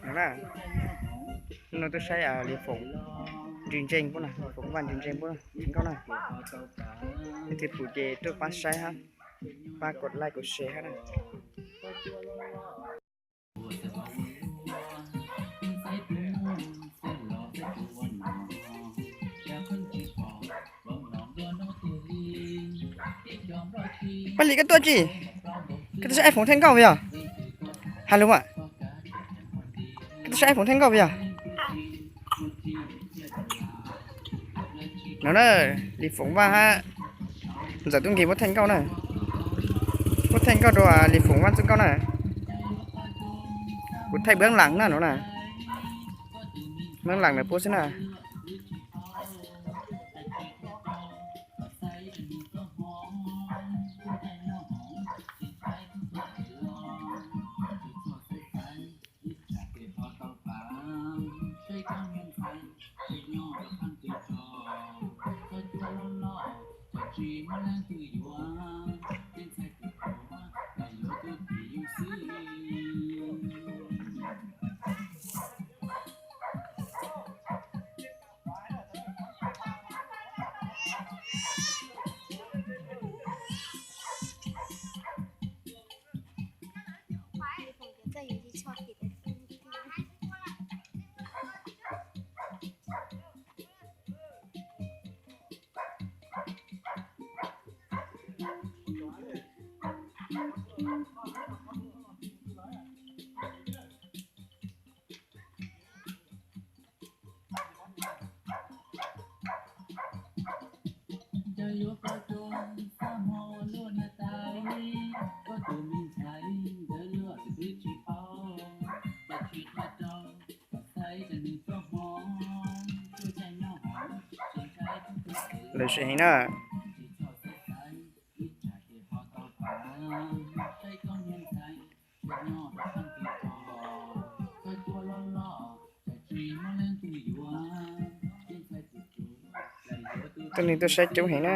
No na, no tuaj saib Lis Foom ntsees pub na, Lis Foom Vaj ntsees pub na, nkauj na. Leej twg pum ces tuaj pab saib hab, pab kov like kov share hab na. Paj Lis, koj tuaj tsi? Koj tuaj saib iPhone thaj nkauj puas yog? Has lus mas, koj tuaj saib iPhone thaj nkauj puas yog? No na, Lis Foom Vaj hab Ntxawm Tub Nkeeg muab thaj nkauj na. Muab thaj nkauj rau Lis Foom Vaj txuj nkauj na. Kuv thaij npab lam na no na. Npab lam ntawd pub xwb na. Lawv sim heev na. Tuaj neeg tuaj saib coob heev na.